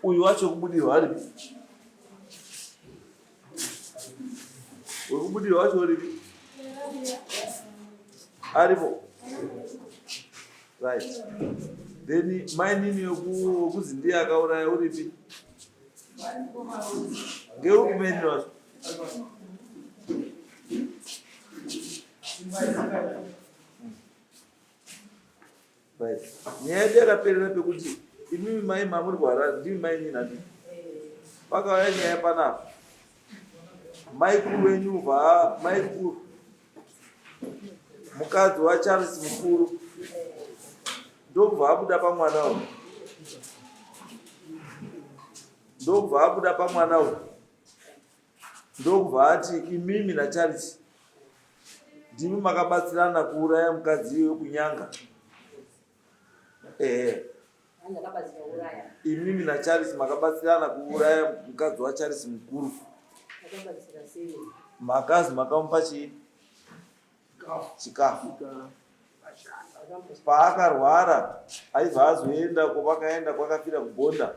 Uyu wacho wekubudirwa aripi? Wekubudirwa wacho uripi? Aripo. Right. Then mainini wekuzi ndiye akauraya uripi? Ngeupi mainini wacho? Right. Nyaya yedu yakaperera pekuti imimi mai mamuri kuHarare ndimi mai nini handi. Pakauya nyaya panapa. Maikuru wenyu va maikuru mukadzi waCharles mukuru ndokubva abuda pamwana uyu ndokubva abuda pamwana uyu ndokubva ati imimi naCharles ndimi makabatsirana kuuraya mukadzi iyoyo kunyanga ehe imimi nacharles makabatsirana kuuraya mukadzi wacharles mukuru makazi makamupa chii chikafu paakarwara aibva azoenda kwavakaenda kwakafira kubonda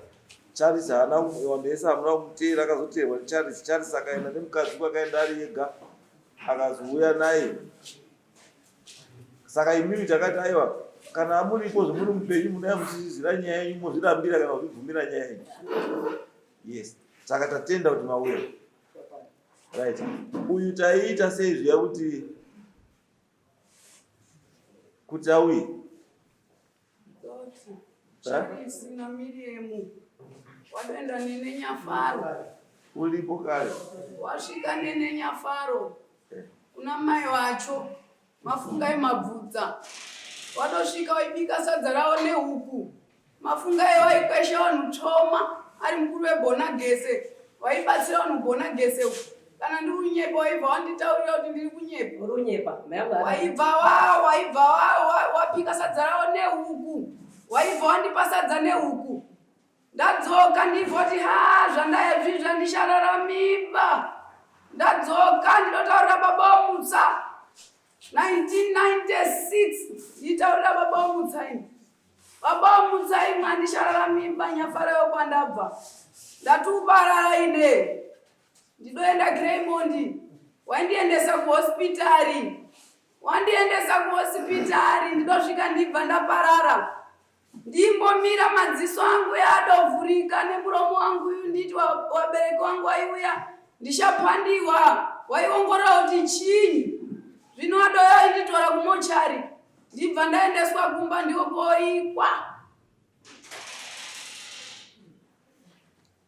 Charles haana vanhu vese hamuna kumuteera akazoteerwa necharles Charles akaenda nemukadzi kwakaenda ari ega akazouya naye saka imimi takati aiwa kana muripo zvemuri mupenyu munaya muchizvizira nyaya yenyu mozvirambira kana kuzvibvumira nyaya yenyu yes saka tatenda kuti mauya right uyu taiita sei zviya kuti kuti auye Charisi naMiriam wadoenda nene Nyafaro. Uripo kare. Wasvika nene Nyafaro kuna mai wacho Mafungai Mabvudza. Wadosvika waibika sadza ravo nehuku. Mafungai waikwesha vanhu tsvoma ari mukuru webhonagese waibatsira vanhu bhonagese uku. Kana ndiri kunyepa waibva wanditaurira kuti ndiri kunyepa. Uri kunyepa. Waibva wa waibva wa wapika sadza ravo nehuku. Waibva wandipa sadza nehuku. Ndadzoka ndibva kuti ha zvandaya zvi zvandishararamiba. Ndadzoka ndinotaurira baba wamutsa. 1996 nditaurira baba wamutsa ini. Baba wamutsa imwe andishararamiba nyafara yokwandabva. Ndatuparara ine. Ndidoenda Greymondi wandiendesa kuhospitari wandiendesa kuhospitari ndidosvika ndibva ndaparara ndimbomira madziso angu yaadovhurika nemuromo wangu uyu nditi wabereki wangu waiuya ndishapandiwa waiongorora kuti chinyi zvino adoyo ainditora kumochari ndibva ndaendeswa kumba ndiokoikwa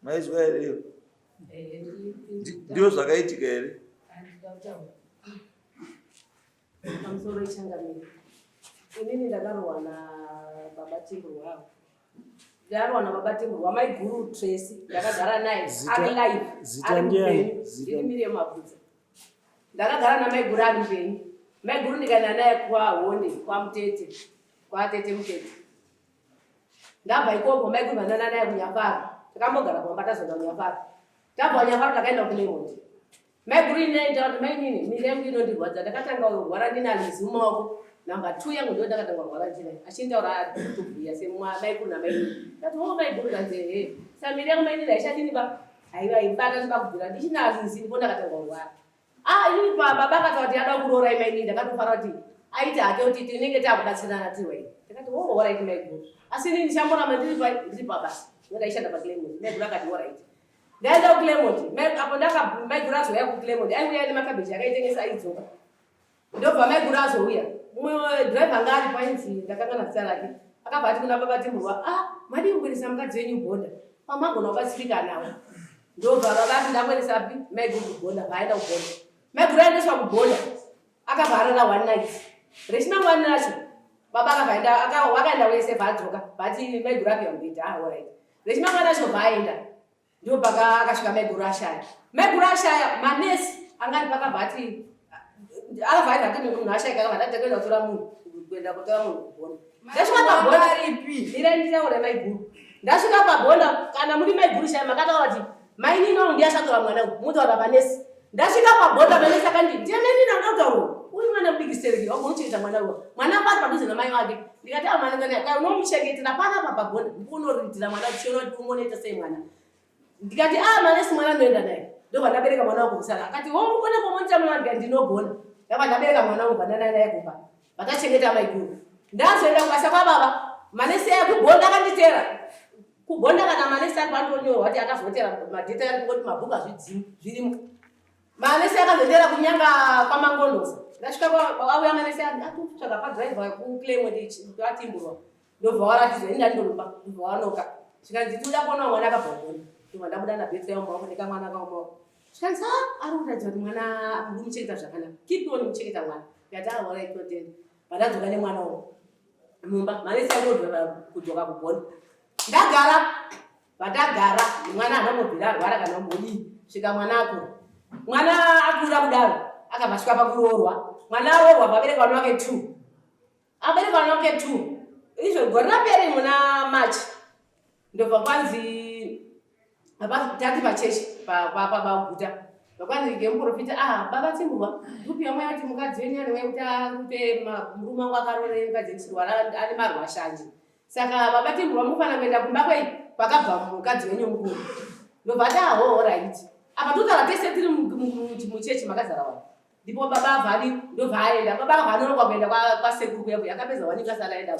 maizwa here iyo Ndiyo zvakaitika here? Pamusoro ichangamire. Inini ndakarohwa na baba Timburwa avo. Ndarohwa na baba Timburwa maiguru Tracy ndakagara naye ari live. Zita ndiani? Zita Miriam Mabvudza. Ndakagara na maiguru ari mupenyu. Maiguru ndikaenda naye kwa Honde kwa Mutete. Kwa Tete Mutete. Ndabva ikoko maiguru vanana naye kuNyafaro. Takambogara pamba tazoenda kuNyafaro. Tabva kuNyafaro takaenda kuLemond. Maiguru ini ndaitaura kuti mainini miri yangu inondirwadza. Ndakatanga kurwara ndina Lizi mumaoko. Number 2 yangu ndiyo ndakatanga kurwara ndinayo. Achintaura kutobhuya semaiguru namainini. Ndati oh maiguru kanzi ehe. Saka miri yangu mainini haichadini ba. Haiwa ibata ndibakubvira ndichina Lizi ndipo ndakatanga kurwara. Ah, ini baba akataura kuti ada kuroora imai ini ndakatofara kuti aite hake kuti tinenge takubatsirana tiri waini. Ndakati oh alright maiguru. Asi ini ndichamboramba ndiri pa ndiri pabasa. Ndoda ndaishanda pa Clement. Maiguru akati alright. Ndaenda ku Clement. Mai apo ndaka maiguru azouya ku Clement. Aiuya nemakabeji akaitengesa aidzoka. Ndobva maiguru azouya. Mumwe driver anga aripo ainzi ndakangana zita rake. Akabva ati kuna baba Timburwa, ah, madii kuendesa mukadzi wenyu bhodha. Pamagona kubatsirika nawo. Ndobva baba ati ndakuendesa pi maiguru kubhodha, vaenda kubhodha. Maiguru aendeswa kubhodha. Akabva arara one night. Rechimangwani racho baba akabva aenda wakaenda wese bva adzoka. Vati maiguru apiwa mubhedha, ah, alright. Rechimangwani racho bva aenda. Ndipo paka akasvika maiguru ashaya. Maiguru ashaya manesi anga ari pakabva ati akabva aita kuti munhu ashaika akabva ati kuenda kutora munhu kuenda kutora munhu kubhona. Ndasvika pabhona ripi? Mira nditaure maiguru. Ndasvika pabhona kana muri maiguru shaya makataura kuti mainini wangu ndiye achatora mwana uyu motaura panesi. Ndasvika pabhona manesi akandi ndiye mainini anoda kutaura. Uri mwana mudiki stereki, wagona kuchengeta mwana uyo. Mwana pari padhuze namai vake. Ndikati ah mwana ngana kai unomuchengetera pana apa pagona. Ndikunoriritira mwana uchiona kuti unoita sei mwana. Ndikati ah manesi mwana anoenda naye. Ndobva ndabereka mwana wangu kusara. Akati wo mukone kumonita mwana ndikati ndinogona. Ndabva ndabereka mwana wangu bandana naye kumba. Vakachengeta maiguru. Ndazoenda kubasa kwababa. Manesi ekubonda akanditera. Kubonda kana manesi ari pantonyorwa kuti akazotera madheta ari kungoti mabhuku azvidzimu zvirimo. Manesi akazotera kunyanga kwamangondoza. Ndasvika kwauya manesi akutsvaga padriver kuclaim kuti atimburwa. Ndobva waratidzwa ini ndandorumba ndobva wanoka. Zvikanzi tinoda kuona mwana akabva kugona. Ndobva ndabuda nabetsa yomba wangu nekamwana kaomba. Zvikanzi ah ari kuratidza kuti mwana muri kumuchengeta zvakanaka. Keep on muchengeta mwana. Ndikati ah alright totenda. Pandadzoka nemwana wangu mumba manesi angodzoka kudzoka kugona. Ndagara pandagara mwana anongobvira arwara kana umbodii svika mwana akura. Mwana akura kudaro akabva svika pakuroorwa. Mwana aroorwa vabereki vana vake 2. Abereka vana vake 2. Izvo gore raperi muna March ndobva kwanzi tati pachechi pabaguta vakwanzi ngemuprofita ah baba timurwa ndikupiwa mweya kuti mukadzi wenyu ane mweya kuti arupe murume wangu akarore mukadzi ndisirwara ane marwashanje saka baba timurwa mukufanira kuenda kumba kwei kwakabva mukadzi wenyu mukuru ndobva ati ahoho raiti apa totaura tese tiri muchechi makazara vanhu ndipo baba avhadi ndobva aenda baba avanonoka kuenda kwasekuru kuya kuya akapedza wanika asati aenda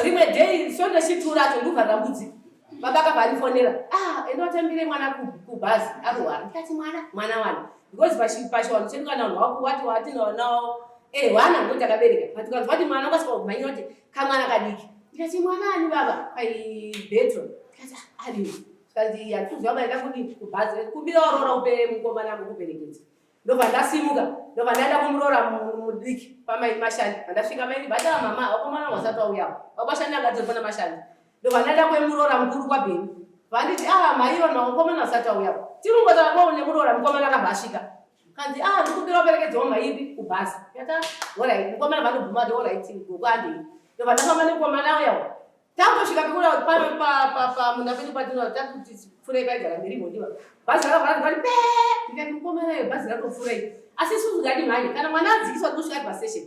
rimwe day sonde chitu racho ndikuvharira mbudzi baba akabva andifonera ah enda watambire mwana kubhazi arwara ndikati mwana mwana wani because pachiwanhu chedu kana vanhu waku wati watinonawo eh wana ngokuti takabereka but ukanzwa kuti mwana ukasvika kumhanyira kuti kamwana kadiki ndikati mwana ani baba pai betro ndikati ah, ariwo zvikanzi hatikuziva maenda kudii kubhazi kumbira waroora upe mukomana kukuperekedza Ndobva ndasimuka ndobva ndaenda kumuroora mudiki kwamai Mashandi. Pandasvika mai bata mama vakomana vasati vauya. Vakwashandi anga dziri pana Mashandi. Ndobva ndaenda kwemuroora mukuru kwaBheni. Vanditi ah mai ivo vakomana vasati vauya. Tiri kungotaura kwavo nemuroora mukomana akabva asvika. Kanzi ah ndikumbira uperekedzewo maipi kubhazi. Yata alright mukomana vanobvuma kuti alright gogo handei. Ndobva ndafamba nemukomana uya. Takutosvika pekura pano pamunda pedu patino takuti pfurai paigara mirimo ndiva. Bhazi rakavhara ndikati pee ndikati mukomana iyo bhazi ratopfurai. Asi isusu ngati mhanye kana mwana adzikiswa tinosvika ari pastation.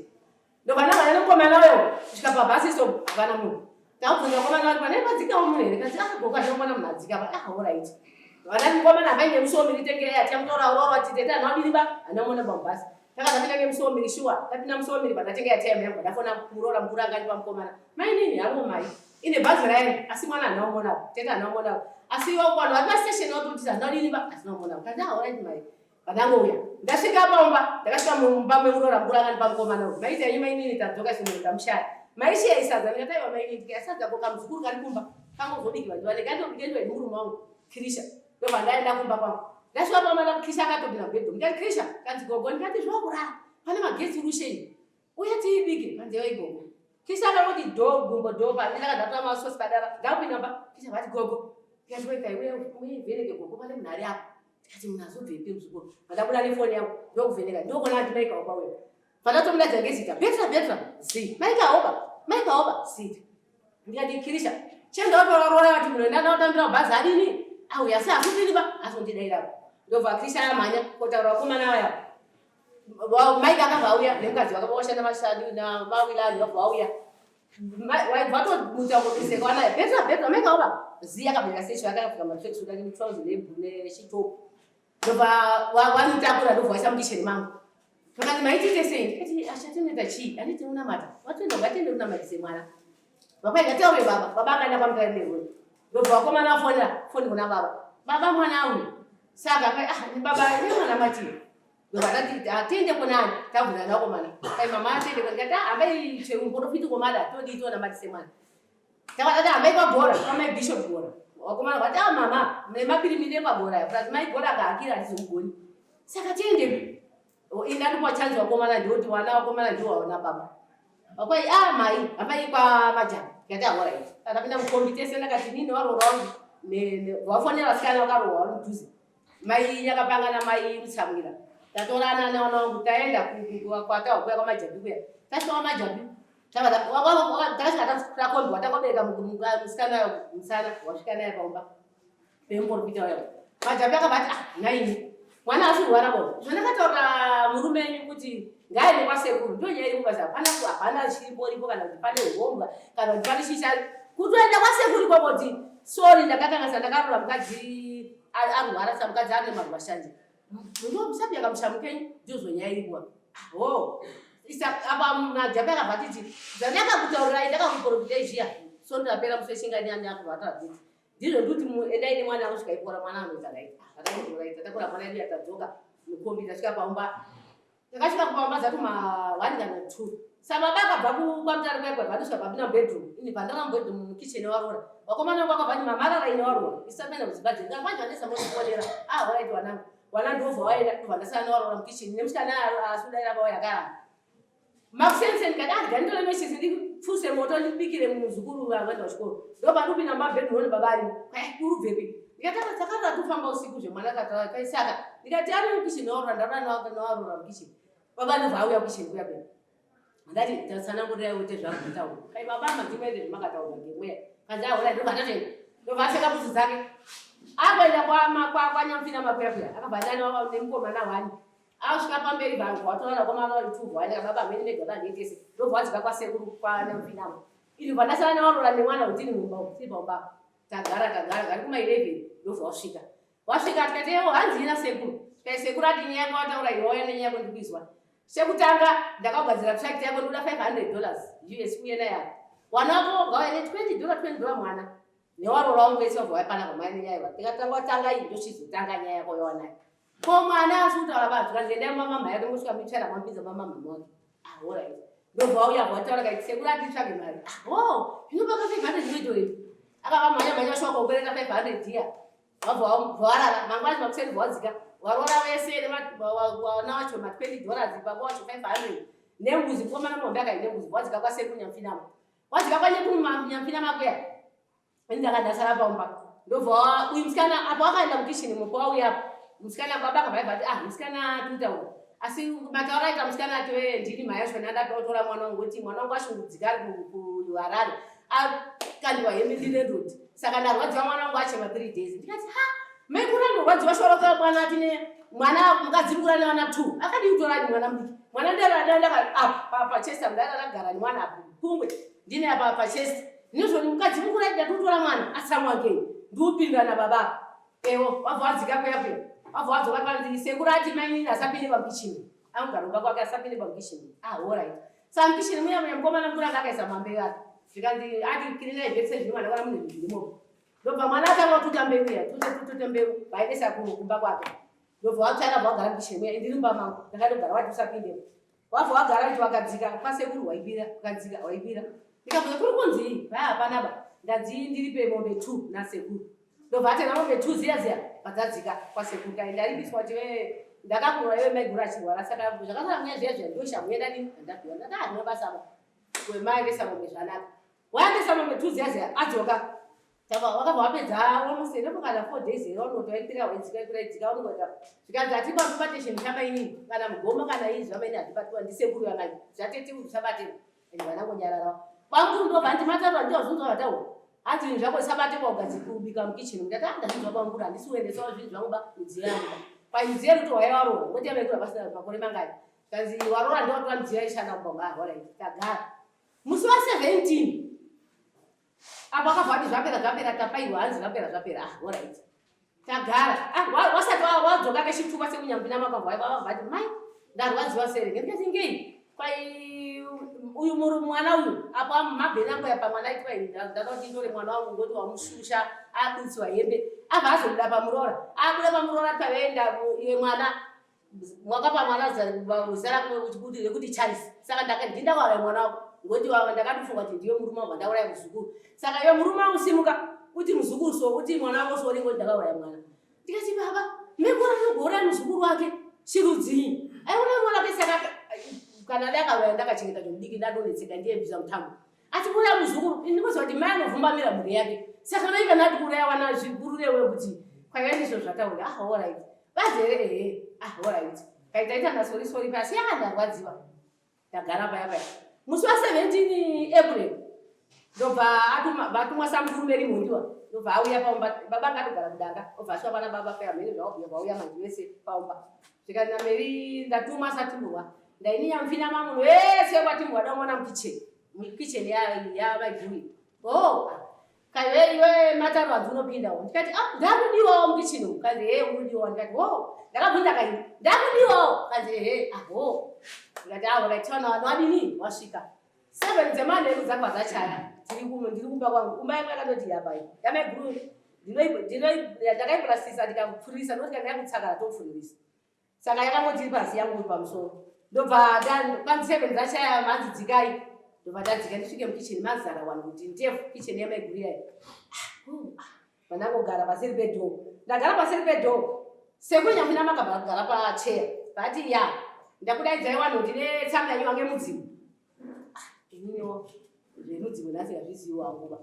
Ndobva ndamhanya nemukomana uyo kusvika pabhasi stop hapana munhu. Takubvunza mukomana wati pane padzikawo munhu here kanzi ah gogo handina munhu adzika pa ah alright. Vana mukomana havaine musuwo miri tengere atiyamutora aurora titete anoadiriba hana muona pamubhasi. Takazapinda ngemusomiri shuwa tapinda musomiri pandatenga yatime yangu ndafona muroora mukuru anga andipa mukomana mainini havo mai ine bhazi raenda asi mwana handina kumuona tete handina kumuona asi vanhu vari pastation vatotiti handina kudini ba asina kumuona kati ah alright mai pandangouya ndasvika pamba ndakasvika mumba memuroora mukuru anga andipa mukomana uyu maita yenyu mainini tadzoka simwe ndamushaya maishiya isadza ndikati aiwa mainini ndikaisadza ko kamuzukuru kari kumba kangozobikirwa ndiwane kandobikendwa nemurume wangu kirisha Ndobva ndaenda kumba kwangu. Ndasvika pamba ndakukisha akatopinda mubedroom. Ndikati Krisha, kanzi gogo ndikati zvokurara. Pane magetsi rushei. Uye tiibike kanzi yoi gogo. Krisha akangoti do gumbo do pa ndakanga ndatora masosi padara. Ndakupinda mba. Krisha vati gogo. Ndikati weka uye uye vheneke gogo pane munhu ari apa. Ndikati munhu azobvepi muzukuru. Ndabuda nefoni yangu ndokuvheneka. Ndokuona kuti Maika wapa uyo. Pandatomudaidza ngezita Petra Petra zi Maika oba Maika oba zita ndikati Kirisha chenda watorora vati munhu enda ndakutambira bhazi adini auya asi hakudini ba azondidaira ndobva Kirisha amhanya kotaura vakomana vaya Maika akabva auya nemukadzi wake vashanda mashandi navawilani vabva vauya vatomutauro kuseka vanaye Petra Petra Maika oba zi akabeka secho akapfeka matracksuit ake netrouser nechitopu ndobva wanitakura ndobva waisa mukitchen mangu vakati maitiite sei ndikati achatinoita chii anditi unamata watoenda ngatiende unamatise mwana vakwai ngatiaure baba baba akaenda kwamutare neroi ndobva vakomana vafonera foni kuna baba baba mwana uyu saka kai ah baba nemwana matii ndobva tati atiende kunani tabvunza nakomana kai mama atiende ndikati ah amai chemuprofiti komada todii tonamatise mwana Takatati hambai kwagora kwamai Bishop Gora. Wakomana vati ah mama nemapirimiri ekwagora aya plus mai Gora akahakira hatizomugoni. Saka tiende. Ini andipa chance wakomana ndiwo kuti wana wakomana ndiwo waona baba. Wakwai ah mai hambai kwa majana. Ndikati ah alright. Takapinda mukombi tese ndakati nini waroora wangu ne wafonera vasikana vakaroorwa vari mudhuze. Mai yakapanga namai Mutsamwira. Tatorana newana wangu taenda kwatahwa kuya kwamajabi kuya. Tasvika kwamajabi takasvika takombiwa tangobereka musikana musana wasvika naye paumba pemuporofita uya. Majabi akabati ah nhaimi. Mwana asirwara bo. Zvandakataura murume enyu kuti ngaaende kwasekuru ndo nyaya iri mubasa hapana hapana chiripo ripo kana kuti pane urombwa kana kuti pane chicha kutoenda kwasekuru ikoko kuti sorry ndakakanganisa ndakarora mukadzi arwara sa mukadzi ane marwashanje ndo musapinda kamusha mukenyu ndizvo nyaya iri kuwa ho apa majape akabva atiti zvandakakutaurirai ndakakuprofita izviya so ndapera musi wechingani ani akabva atadzidzi ndizvo ndikuti endai nemwana kusvika ipora mwana anoita right akaitora tatakura mwana yedu yatadzoka mukombi tasvika paumba takasvika kupaumba zatu ma one kana two sababa akabva kwamutare kuya kwabva ndosvika papinda mubedroom ini pandanga mubedroom mukitchen warora vakomana vangu vakabva ndi mamarara ine warora isapinda mudzimba dzedu ndakabva ndandisa motifonera ah waiti wanangu wana ndobva waenda ndobva ndasara newarora mukitchen nemusikana asudaira vauya akaramba makuseni ndikati ah ndanditore meshisi ndipfuse moto ndibikire muzukuru vanoenda kuchikoro ndobva ndopinda mumabedroom one baba arimo kai urubvepi ndikati ah takarara tofamba usiku zvemwana kaisaka ndikati ari mukitchen warora ndarora newarora mukitchen baba ndobva auya kukitchen kuya kuya ndati tatsanangurirai uite zvakutaura kai baba madzimai zvemakataura ngemweya kanzi ahora ndobva ndatoenda ndobva apfeka bhutsu dzake akuenda kwanyamfina makuya kuya akabva adana nemukomana wani asvika pamberi vangu watora vakomana vari two vana baba mene mega vanetese ndobva wadzika kwasekuru kwanyamfinamo ini bva ndasara newarora nemwana utini mumba tiri paumba tagara tagara gari kuma 11 ndobva wasvika wasvika tikati ewo hanzi ina sekuru tikai sekuru ati nyaya yako wataura iwe wauya nenyaya yako ndikuizwa chekutanga ndakagadzira tract yako ndikuda 500 dollars us uye naye apa wana wako wagauya ne 20 dollar 20 dollar mwana newarora wangu wese wabva waipana pamai nenyaya iwa tikatanga watanga iyi ndochizotanga nyaya yako yawanayo ko mwana asi kutaura vanhu zvikanzi endai mumamama yake mosvika mutsvaira mamupinza mumamama wake ah alright ndobva wauya wataura kaiti sekuru ati tsvage mari ah oh zvino paka 500 zvinoitorepi akava mhanya mhanya shoko kubereka 500 iya wabva warara mangwana makuseni bva wadzika warora wese wana wacho ma 20 dollars baba wacho 500 nembuzi mukomana mombe akaine mbuzi wadzika kwasekuru nyamfinamo wadzika kwanyekuru nyamfina makuya ini ndakandasara paumba ndobva uyu musikana apo akaenda mukishini mupo wauya apo musikana baba akabva aibva ati ah musikana tutaura asi mataura aita musikana ati wee ndini mhai yacho ndandatotora mwana wangu kuti mwana wangu ashungudzika ari kuharare akandiwa hembe ndiredod saka ndarwadziwa mwana wangu achema three days ndikati ha maikura ndorwadziwa shoroka mwana atine mwana mukadzi mukura nevana two akadii kutora mwana mudiki mwana ndandaka apa pachesta ndakagara nemwana apo pungwe ndine apa pachesta ndizvo mukadzi mukuru aida kutora mwana atsamwake ndiupindana baba ewo wabva wadzika kuya kuya wabva wadzoka panzi sekuru ati mainini asapinde pamukishini angogara kumba kwake asapinde pamukishini ah alright saka mukishini muya muya mukomana mukuru anga akaisa mambeu ake zvikanzi ati kirinai zvese zvino mwana kwana mune zvirimo ndobva mwana atanga kututa mbeu iya tuta mbeu vaidesa kumba kwake ndobva watsvaira bva wagara mukishini muya indiri mumba mangu ndakatogara wati usapinde wabva wagara kuti wakadzika kwasekuru waibira wakadzika waibira ndikabvunza kuri kunzii vaya hapana ba ndadzi ndiripe mombe two nasekuru ndobva atena mombe two ziya ziya vadzadzika kwasekuru kai ndaripiswa kuti wee ndakakura iwe maiguru achirwara saka zvakasara muya zviya zviya ndoshamuya ndadini ndapiwa ndati handina basa ba wemaendesa mombe zvanaka waendesa mombe two ziya ziya adzoka wakabva wapedza almost inopokana four days here wanoti waikwira waidzika ikwira idzika unongoita zvikanzi hatibate chinhu chamainini kana mugomo kana izvi zvamaini hatibatiwa ndisekuru yamai zvatete usabate and vanangonyarara bamukuru ndobva nditi mataura ndiwo zvinzwa vataura hanzi zvinhu zvako zvisabate kwaugadzikubika mukitchen ndati ah ndazvinzwa bamukuru handisi kuendesawo zvinhu zvangu ba midziyo yangu ba kwai midziyo yekuti waiva waroora ngoti yamaikura pasina makore mangani kanzi waroora ndiwatora midziyo yaishanda kumba ah alright tagara musi wa 17 apo akabva ati zvapera zvapera tapaiwa hanzi zvapera zvapera ah alright tagara ah wasati wadzoka kechitupa sekunyambina makabva wabva ati mai ndarwadziwa sere ndikati ngei kwai uyu mwana uyu apo mabheni angu apa mwana aitwa ndada kuti ndore mwana wangu ngoti wamushusha abutsiwa hembe abva azobuda pamuroora abuda pamuroora tavaenda iwe mwana wakapa mwana zita rako rekuti Charles saka ndindauraya mwana wako ngokuti ndakatofunga kuti ndiwe murume wangu ndauraya muzukuru saka iwe murume wangu simuka uti muzukuru so uti mwana wako so ngoti ndakauraya mwana ndikati baba mekura nogouraya muzukuru wake chirudzii aiuraya mwana wake saka kana ndakauraya ndakachengeta chomudiki ndadonetseka ndiye bvisa mutambo ati kuuraya muzukuru ndikuziva kuti mai anovhumbamira mhuri yake saka mai kana ati kuuraya wana zvikururewe kuti kwaiva ndizvo zvataura ah alright vazere ehe ah alright kaita ita nasori sori pasi ah ndarwadziwa ndagara paya paya musi wa 17 April. Ndobva atuma vatumwa samukuru Mary Mhondiwa ndobva auya paumba baba anga atogara kudanga obva asvika pana baba paya mhene zvawabhuya vauya manje vese paumba zvikanzi naMary ndatumwa satimurwa ndaini nyamfina mamunhu wese kwatimurwa daumona mukitchen mukitchen yavaiguru oh kaiwe iwe mataro hanzi unopindawo ndikati ah ndakudiwawo mukitchen umu kanzi hee urudiwawo ndikati ho ndakabvunza kaini ndakudiwawo kanzi ehe aho ndikati aho raitaona vanhu vadini wasvika Seven dzemanheru dzabva dzachaya tiri kuno ndiri kumba kwangu kumba yangu yakatoti yapa iyi yamaiguru ndakaipurasisa ndikapfuririsa nokuti kana yakutsakara topfuririsa saka yakangoti iri pasi yangu iri pamusoro ndobva panzi seven dzachaya manzi dzikai ndobva ndadzika ndisvike mukicheni mazara wanhu kuti ndefu kicheni yamaiguru yayo ah, ah. Pandangogara paseri pedoor. Ndagara paseri pedoor. Sekuru Nyamwina makabva kugara pachair. Vati ya ndakudaidzai wanhu ndine tsamba yenyu wange mudzimu. Ah, ininiwo zvemudzimu nhasi hazvizivi wangu ba.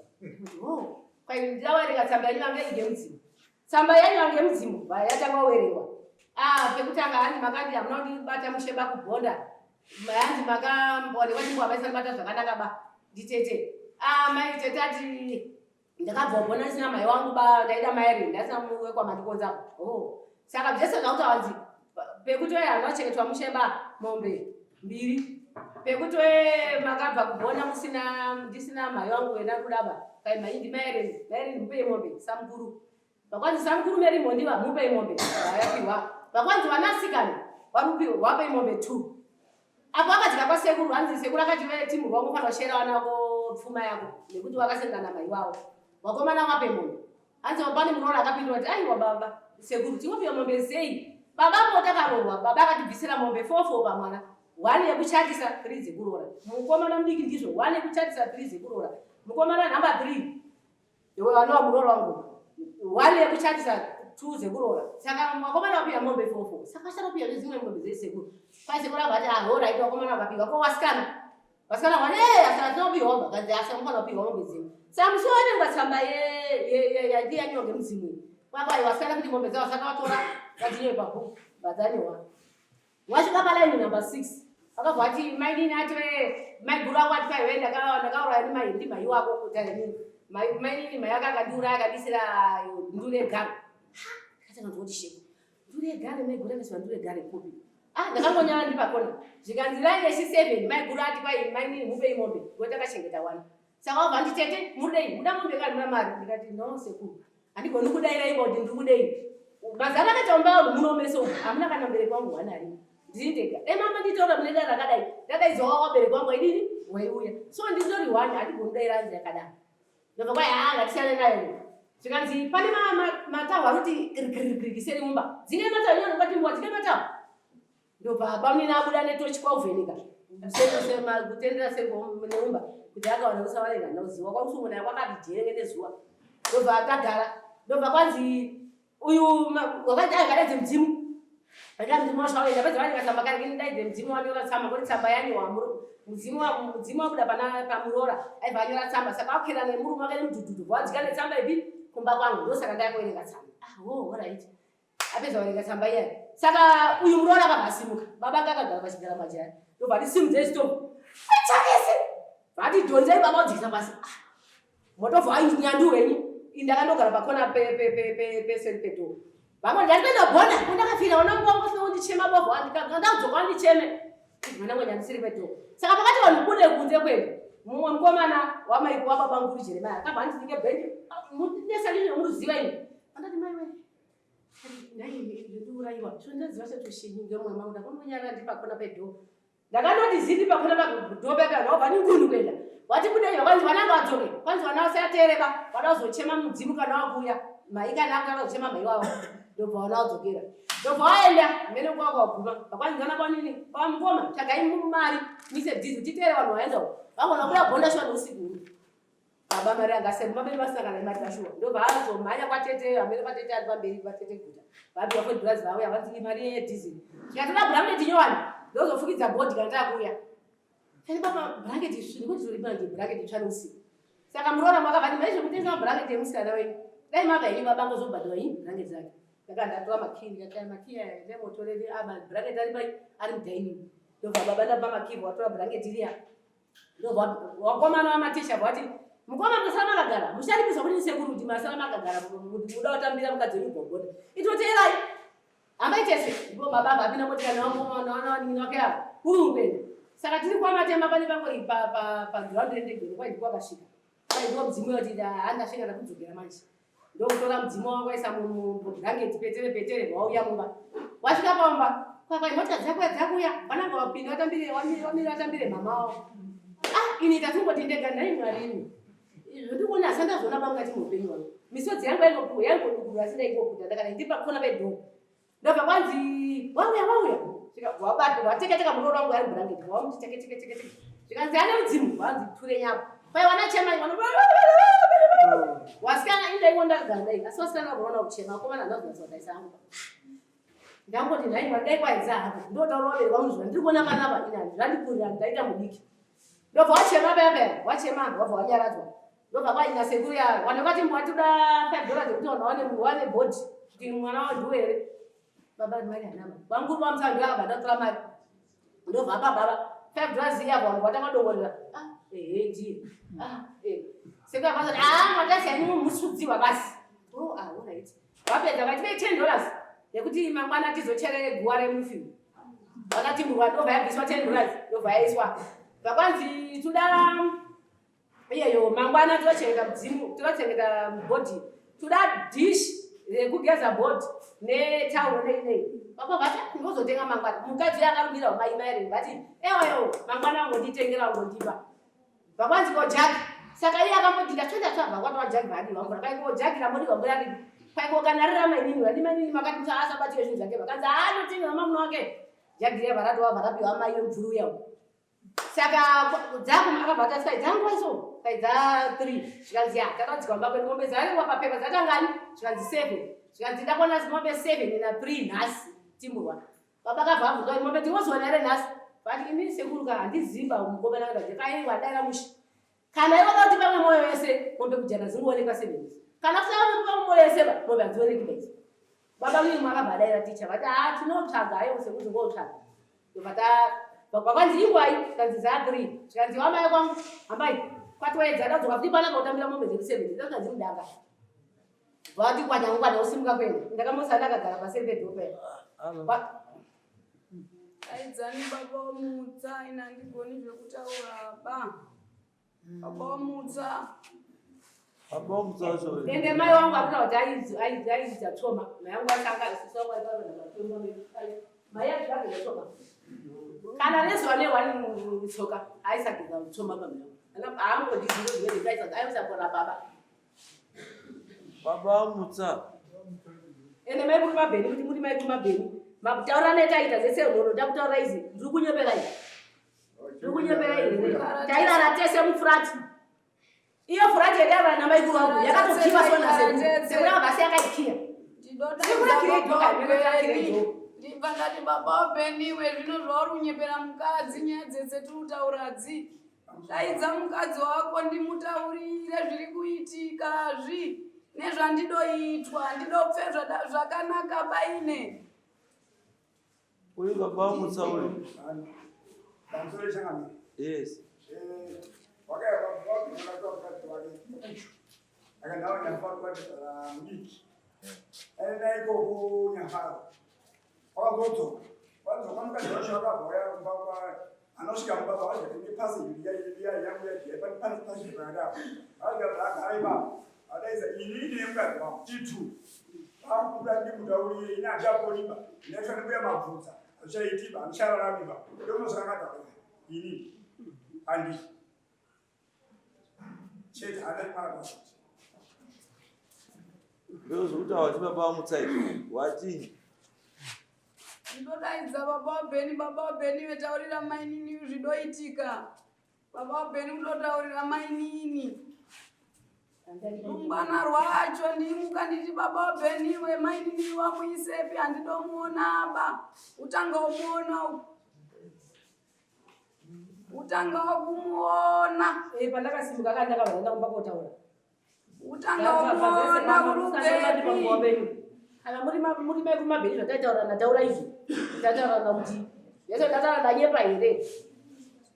Oh, kwai ndawerenga tsamba yenyu wange ige mudzimu. Tsamba yenyu wange mudzimu yatanga kuwerengwa. Ah, pekutanga hanzi makandi hamuna kundibata mushe bakubhonda. Hanzi makamboonekwa chimbo havaisandibata zvakanaka ba. Nditete. Ah, mai tete ati ndakabva ubona ndisina mai wangu ba ndaida mairi ndasina wekwamandikonza oh saka zvese zvakuti hanzi pekuti oye hana wachengetwa mushe ba mombe mbiri pekuti oye makabva kubona musina ndisina mai wangu wena kudaba kai mai ndimairi mairi mupei mombe samukuru vakwanzi samukuru meri mhondiva mupei mombe vayapiwa vakwanzi vanasikana varupiwa wapei mombe two Apo akadzika kwasekuru hanzi sekuru akati ve timu rwako unofanira kushera vana vako pfuma yako nekuti wakasendana namai wavo vakomana wape mombe hanzi pane muroora akapindura kuti aiwa baba sekuru tinopiwa mombe sei baba po takaroorwa baba akatibvisira mombe fofo pamwana one yekuchatisa three dzekuroora mukomana mudiki ndizvo one yekuchatisa three dzekuroora mukomana number three Iwe vanowa muroora wangu. One yekuchatisa two dzekuroora. Saka vakomana vapiwa mombe fofo. Saka vachanopiwa nedzimwe mombe dzesekuru. Kwai sekuru ava vati ah alright vakomana vakapiwa ko vasikana. Vasikana vati eh asana tinopiwa vakanzi asi mufanira kupiwa mombe dzenyu. Saka musi waverengwa tsamba ye ye ye yaiti yanyorwa ngemudzimu iyi. Kwakwa vasikana kuti mombe dzavo vasati vatora vadzinyore pabhuku vadzanyorwa. Wasvika palaini number 6 akabva ati mainini ati maiguru ako ati kwaive ndakauraya ndimai wako kuti inini mainini mai ake akandiuraya akandisira ndure gare ndakatanga ndoti sheko ndure gare maiguru akaiswa ndure gare kupi ah ndakangonyara ndipakona zvikanzi line yechi 7 maiguru ati kwai mainini mupei mombe ngokuti akachengeta wana saka wabva nditete murudei muda mombe kani muna mari ndikati no sekuru Handigoni kudaira ivo kuti ndiri kudei. Mazana akaita umba wangu muno mese umu. Hamuna kana mubereki wangu one arimo. Ndiri ndega. Dai mama nditaura mune dare rakadai. Ndadaidzwa wabereki wangu aidini? Waiuya. So ndindori one handigoni kudaira hanzi yakadaro. Ndobva kwai haa ngatisiyane nayo. Zvikanzi pane matahwa anoti kirikirikiri seri mumba. Dzine matahwa inyona kwati mbwa dzine matahwa. Ndobva bamunini abuda netochi kwauvheneka kutendera neumba kuti akaona kusawarenga noziwa kwakusunguna kwakati jerenge nezuva ndobva tagara ndobva kwanzi uyu wakanzi akadaidze mudzimu aida mudzimu wacho waenda pedza vanenge tsamba kare kini mudzimu wanyora tsamba kuri tsamba yanyorwa mudzimu mudzimu wabuda pana pamuroora aibva anyora tsamba saka wakwira nemurume wake nemudhudhudhu wadzika netsamba ipi kumba kwangu ndosaka ndakuerenga tsamba ah oh alright apedza kuverenga tsamba iya saka uyu muroora akabva asimuka baba anga akagara pachigara majaya ndobva ati stove achakese vati dhonzei baba udzikisa pasi ah, motovha ainyandu wenyu ini ndakandogara pakona peseri pedoo vamwe ndandipenda bona kundakafira unongongo undichema bovha ndakudzoka undicheme mwana mwenye andisiri pedoo saka pakati vanhu bude kunze kwedu mumwe mukomana wamai wababa nguru jeremaya akabva andinike bhenji nesa ndizvo muruziva ini andati mai wee ndakandoti zii ndipakona padhoo pepa ndakabva ndingunu kuenda wati kudei kwanzi vana ngavadzoke kwanzi vana vasatereba vada kuzochema mudzimu kana wakuuya mai kana akuda kuzochema mai wavo ndobva vana vadzokera ndobva waenda mene kwako waguma vakwanzi vana kwanini kwamukoma tsvagai mari mise dhizi titere vanhu vaenda uko vangona kuya gonda shuwa neusiku Baba mari anga semu baba vasina kana mari pashuwa ndobva azomhanya kwatete amene kwatete ari pamberi patete guta vapiwa fo bhurazi vauya vanzi mari yedhiziri tikatora blanket nyowani ndozofukidza bhodhi kana takuuya kani baba blanket ndikuti toripa ndi blanket itsva neusiku saka muroora makabva ndi maizvo kutengesa mablanket emusikana wenyu dai mava henyu baba angozobhadhwa ini blanket rake ndaka ndatora makii ndikati makii aya ndemotore blanket ari pai ari mudining ndobva baba ndapa makii watora blanket riya Wakomana wamaticha vati Mukoma mukasara makagara mucharipiswa kuti sekuru kuti masara makagara muda kutambira mukadzi wenyu gogoda. Itoteerai. Hambai tese. Ndipo baba vapinda motikari navana vanin'ina vake ava. Kuri kuenda. Saka tiri kwamatema pane pamwe pa pa pa ground rendege kwai ndiko akasvika. Kwai ndiko mudzimu wati ah ndasvika ndakudzokera manje. Ndokutora mudzimu wangu waisa mublanket petere petere wauya mumba. Wasvika pamba kwai mota dzako dzakuya vananga vapinda vatambire wamire wamire vatambire mama wavo. Ah ini tatungoti ndega nhai Mwari imi. Izvo ndikuona asi ndazviona pamukati muupenyu hwangu. Misodzi yangu yaingopuwa yaingodukurwa asi ndaingoputa ndakati ndiri pakona pedhoo. Ndobva kwanzi wauya wauya. Svika wabata wateka teka muroora wangu ari blanket wamuti teke teke teke teke. Zvikanzi ane mudzimu wanzi ture nyako. Kwai wana chema wana wasikana ini ndaingo ndakagara dai asi wasikana vaona kuchema akomana ndazonatsa kutaisa hangu. Ndangoti nhai mwari dai kwaedza hako ndotaura vabereki vangu zvandiri kuona panapa ini hanzi zvandikurira ndaita mudiki. Ndobva wachema paya paya wachema wabva wanyaradzwa. Ndobva kwaina sekuru ya vanhu vati mbwatuda 5 dollars yekuti vanhu vawane wane body kuti mwana wavo ndiwe here. Baba mari hanama. Vanguru vamusanga akabva ndatora mari. Ndobva apa baba 5 dollars iya vanhu vatanga dongorera. Ah ehe ndiye. Ah eh. Sekuru akazoti ah mwatasi ani musudziwa basi. Oh ah all right. Vapedza vati ve 10 dollars yekuti mangwana tizocherere guwa remufi. Vakati murwa ndobva yabviswa 10 dollars ndobva yaiswa. Vakwanzi toda iyeyo mangwana tochengeta mudzimu tochengeta body toda dish rekugeza body netauro nei nei baba vati ndinozotenga mangwana mukadzi uyo akarumbira mai mai vati ewayo mangwana ungonditengera ungondipa vakwanzi ko jagi saka iye akamboti ndatsvenda tsvabva kwatova jagi vaadiwa mvura kwaiko jagi rambodiwa mvura ripi kwaiko kana rirama inini vandi mainini makati musaasabatiwe zvinhu zvake vakanzi haanotenga mamuna wake jagi riya varatova varapiwa amai yomvuri uya saka dzako akabva atati kwai dzanguva so kwai dza 3 zvikanzi ya takadzikwa mumba kwedu mombe dzarengwa papepa dzatangani zvikanzi 7 zvikanzi ndakwana mombe 7 na 3 nhasi timburwa baba akabva abvunza kuti mombe tingozoona here nhasi vati inini sekuru ka handiziva mukomana wega kai wadaira mushe kana ivo kuti pamwe moyo yese mombe kujana dzingoonekwa 7 kana kusina pamwe moyo yese ba mombe hadzioneki baidzi Baba venyu makabadaira ticha vati ah tinotsvaga ayo sekuti ngotsvaga. Ndobva ta vakwanzi ingwai zvikanzi za 3 zvikanzi wamai kwangu hambai kwatoedza ndadzoka futi panapa kutambira mombe dzedu 7 dzanga dziri mudanga. Vati kwanyangu kwana usimuka kuenda ndakambosara ndakagara paseri pedhoo paya. Aidzani baba womutsa ini handigoni zvekutaura ba. Baba womutsa. Baba womutsa wacho. Ende mai wangu akuna kuti aiidza tsoma. Mai wangu asanga sisi wangu aipa mai acho tsoma. Kana nezuva nehwani tsoka aisageza tsoma baba wangu. Haangodi zviro zvimweni aisa aisapora baba. Baba womutsa. Ende mai muri mabheni kuti muri mai kumabheni. Makutaura netaita zvese unoda kutaura izi ndiri kunyepera izvi. Tairara tese mufurati. Iyo furati yatairara namaikuru wangu yakatokiwa sona sekuru. Sekuru ava basi yakaikiya. Sekuru akiredoka akirei. Ndibva ndati baba wabheniwe zvino zvauri kunyepera mukadzi nyaya dzese tiri kutaura dzi. Daidza mukadzi wako ndimutaurire zviri kuitika zvi nezvandidoitwa ndidopfe zvakanaka paine. Uyu baba wamutsa uyu. Pamusoro changamire. Yes. Eh, wakaya wakati mukadzi wake mukuchu. Akandawa Nyafaro kwati mudiki. Aenda ikoko Nyafaro. Wakazodzoka. Wadzoka mukadzi wacho akabva auya kumba kwa anosvika mumba pavadya nepasi iya yangu yadya pane pasi pakadaro. Akabva agara ipapo. Adaidza ini nemukadzi wangu titu. Vakuda ndimutaurire ini handichaponiba. Ndinofanira kuya mabvudza. Hazvichaitiba, handichararamiba. Ndomunosaka ini handi. Chete hana mwana kwacho. Ndozvokuti wati baba vamutsa izvi. Watii? Ndodaidza baba waBheni, baba waBheni vetaurira mainini zvidoitika. Baba waBheni kudotaurira mainini. Rungwana rwacho ndimuka nditi baba waBheni iwe mainini wamuisepi handidomuona ba. Utanga umuona utanga wakumuona. Eh, pandakasimuka kanda ndakabva kumba kotaura. Utanga umuona urubepi. Kana muri muri mai kumabheni zvataitaura nataura izvi. Tataura kuti yese ndataura ndanyepa here?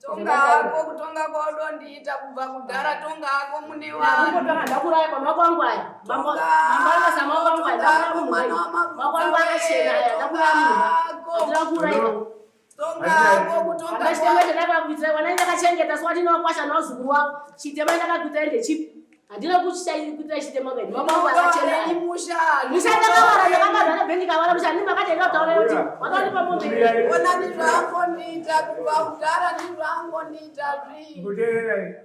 Tonga hako kutonga kwaudondiita kubva kudhara tonga hako mune wangu. Ndakuraya pamaoko angu aya. Mambo mambo maoko angu aya. Ndakuraya munhu. Maoko angu akachena aya. Ndakuraya munhu. Ndakuraya. Tonga hako kutonga. Handachitema chandakakuitira wana ndakachengeta so watinokwasha naozukuru wako. Chitema ndakakuitira ndechipi? Handina kuita chitema kai. Maoko angu akachena aya. Musha. Musha ndakawara ndakabara na bendi kawara musha ndima kati ndakutaura kuti wakanipa mombe. Ona ndizvangondiita kubva kudhara ndizvangondiita zvi.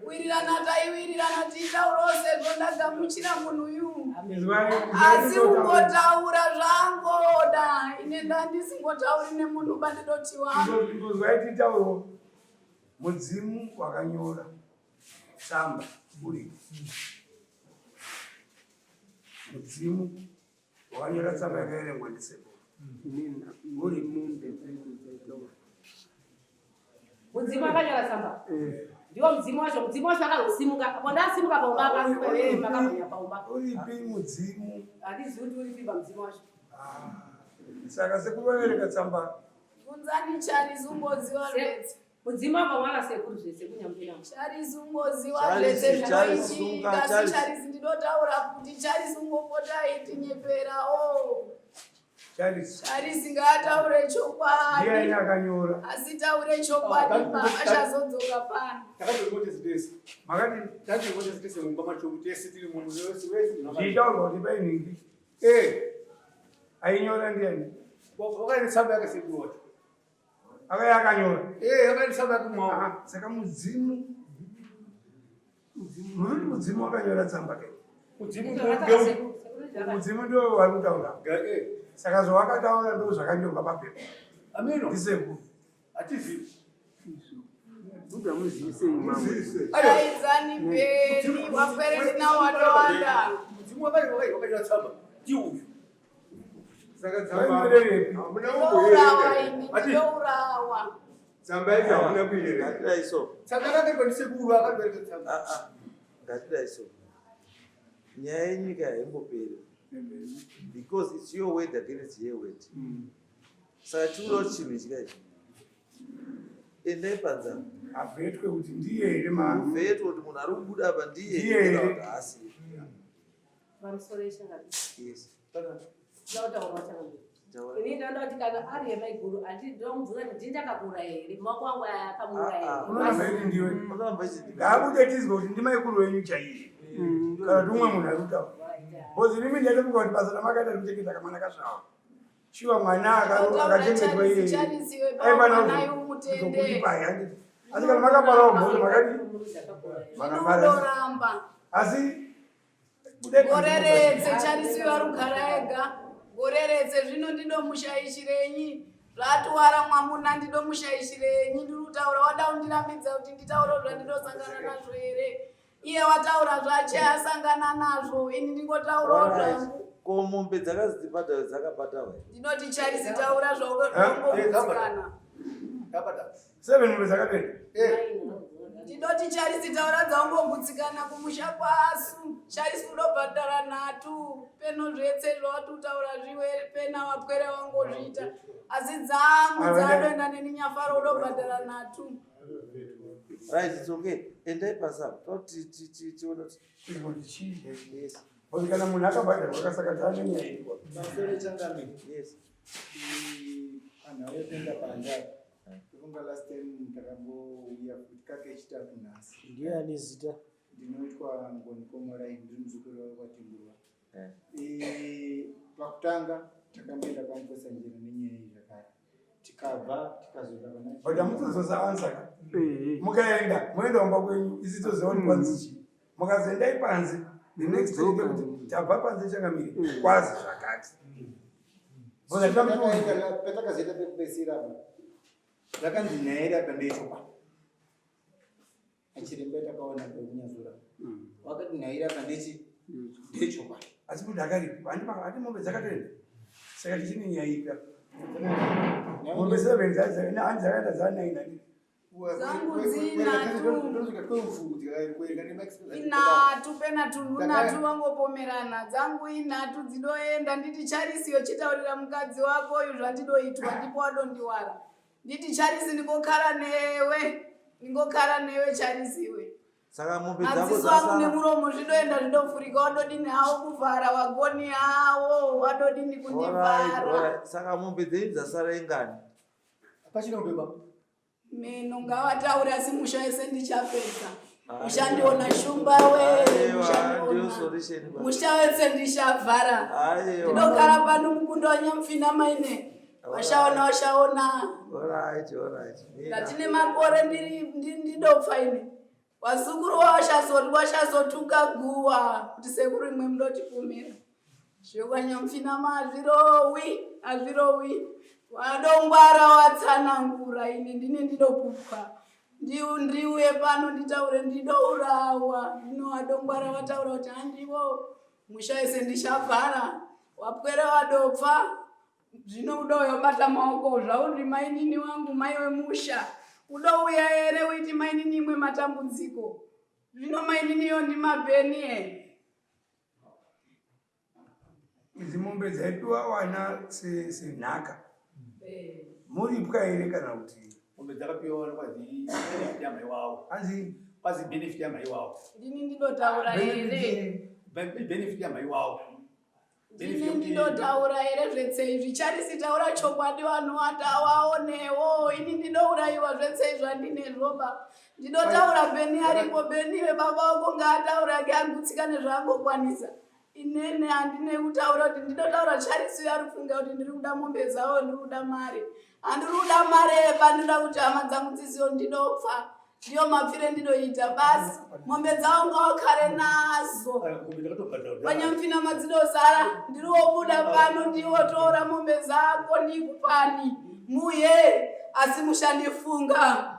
Wirirana taiwirirana tiitaurawo sezvo ndagamuchira munhu uyu. Asi ungotaura zvangoda ine ndandisingotauri nemunhu bandidoti wangu. Ngozwai titauro mudzimu wakanyora tsamba uri mudzimu wakanyora tsamba yakaerengwa ndisekuru uri Mudzimu akanyora tsamba. Ndiwo mudzimu wacho, mudzimu wacho akazosimuka. Apo ndasimuka paumba akamhanya paumba. Uripi mudzimu? Handizivi kuti uripi pamudzimu wacho. Ah, saka sekuru vaverenga tsamba. Bvunzani Charisi ungoziva zvetse. Mudzimu akamwana sekuru zvese kunyambira. Charisi ungoziva Charisi, zvetse Charisi, zvinoitika. sunga, Asi Charisi. Charisi ndinotaura kuti Charisi ungopota aitinyeperawo. Charisi Charisi ngaataure chokwadi. ndiani akanyora? Asi taure chokwadi pa achazodzoka pano. Makati zvichitaurwa kuti painhingi ainyora ndiani? Akauya akanyora. Ah, saka mudzimu muri mudzimu wakanyora tsamba ke mudzimu ndio wari kutaura, saka zvawakataura ndo zvakanyorwa papepa ndisekuru. Daidzani peni wapwere ndinawo watowanda. Saka tsamba Vainyorerepi? hamuna Ndourawa kumboierenga. ini ndourawa. Tsamba yacho hamuna kuierenga. Ngatidai so. Ah, ah. Ngatidai so. Nyaya yenyika haimboperi because it's your word against her word. Saka chiuda kuti chinhu ichi kaichi endai panzana. Abvetwe kuti ndiye here ma Vhetwe kuti munhu ari kubuda apa ndiye Ndiye here kana here. kuti haasi. Pamusoro yechangamire. Yes. Ndinotaura changamire. Taura. Ini ndinoda kuti kana ari yemaiguru ndinomudzura kuti ndini ndakakura here maoko angu aya akamura Ah, ah. here. Unoramba iri ndiwe. Unoramba ichi. Ngaabude tizwe kuti ndimaikuru wenyu chaiye kana kuti umwe munhu ari kutaura, because inimi ndatomuka kuti basa ramakaita rekuchengeta kamwana kasvava shuwa mwana akachengetwa Charisi iyeye Charisi aifana wepamwana umutende. kuzokuipai handiti? Asi kana makaparawo mhosva makadi makapara Ndoramba. asi Gore retse Charisi varugara ega. Gore retse zvino ndidomushaishirenyi. Zvatuwara mwamuna ndidomushaishirenyi. Ndiri kutaura wada kundirambidza kuti nditaure zvandidosangana nazvo here? Iye wataura zvache asangana nazvo. Ini ndingotaurawo Alright. zvangu. Ko mombe dzakazi dzibhadharwe dzakabhadharwa here? Ndinoti Charisi taura zvaunogutsikana. Seven mombe dzakatoenda. Ndinoti Charisi taura dzaungogutsikana kumusha kwasu. Charisi unobhadhara nhatu peno zvetse zvawati utaura zviwe pena wapwere wangozviita. Asi dzangu dzadoenda neni Nyafaro unobhadhara nhatu. Right, it's okay. Endai pasapa. Toti tione kuti Tizwe kuti chii. Yes. Because kana munhu akabhadharwa kasaka taane nyaya iripo. Pamusoro changamire. Yes. Anhu ayopinda panze apa, ndofunga last time takambouya futi kakechitatu nhasi. Ndiye ane zita? Ndinoitwa Ngoni Komorai, ndiri muzukuru wekwaTingurwa. Pakutanga takamboenda kwaMukotsanjera nenyaya iyi zvakare, tikabva tikazoenda pana But hamutodzosa answer ka. Mukaenda moenda kumba kwenyu, isi toziva kuti kwanzi chii. Mukazoendai panze, the next day ndekuti tabva panze changamire, kwazi zvakati. Because hatina Patakazoita pekupedzisira apa, zvakanzi nyaya iri apa ndeyechokwadi. Achiremba takaona pekunyazura wakati nyaya iri apa ndeyechokwadi. Asi kuti akaripi handi mombe dzakatoenda, saka tichine nyaya ipi apa? Mombe seven handi dzakaenda dzanine handiti? Dzangu dzinatu. Inhatu pena tunhu nhatu vangopomerana. Dzangu inhatu dzidoenda. Nditi Charisi yochitaurira mukadzi wako uyu zvandidoitwa ndipo wadondiwara. Nditi Charisi ndingokara newe. Ndingokara newe Charisiwe. Saka mombe dzako Madziso angu dzasara. nemuromo zvidoenda zvidovhurika wadodini hawo kuvhara wagoni hawo wadodini Alright, kundivhara. alright. Saka mombe dzenyu dzasara ingani? Pachina mombe ba. Meno ngawataure asi musha wese ndichapedza. Aiwa. Mushandiona shumba we, Aiwa, ndiyo mushandiona. solution ba. Musha wese ndichavhara. Aiwa. Ndinogara pano mukunda wanyamfina maine. Washaona washaona. Alright, alright. Mina. Ndatine makore ndiri ndidopfa ine. Wazukuru washazotuka guwa kuti sekuru imwe mudotipumira. Zvekwanyamfina mazvirowi, azvirowi. Wadongwara watsanangura ini ndine ndidopupwa. Ndiuye pano nditaure ndidourawa. Zvino wadongwara wataura kuti handiwo musha wese ndichavhara. Wapwere wadopfa. Zvino udouya ubata maoko zvauri mainini wangu mai wemusha. Udouya here uiti mainini imwe matambudziko. Zvino maininiyo ndimabheni e. Idzi mombe dzaipiwa wana senhaka. Muripwa here kana kuti? Mombe dzakapiwa wana kwazi benefit yamai wavo. Hanzi Kwazi benefit yamai wavo. Ndini ndinotaura here? Benefit yamai wavo. Ndini ndinotaura here zvetse izvi? Charisi taura chokwadi vanhu watawaonewo. Ini ndinourayiwa zvetse izvi handinezvoba. Ndinotaura Bheni aripo Bheni webaba wako ngaataure ake agutsikane zvaangokwanisa. Inene handine kutaura kuti ndinotaura Charisi uyo ari kufunga kuti ndiri kuda mombe dzavo ndiri kuda mari. Handiri kuda mari eba ndinoda kuti hama dzangu dzizive ndinopfa. Ndiyo mapfire ndinoita basi. Mombe dzavo ngawakare nazo. Mombe dzakatobhadharwa. Vanyamfina madzidosara ndiriwobuda pano ndiwotora mombe dzako ndikupani muye asi mushandifunga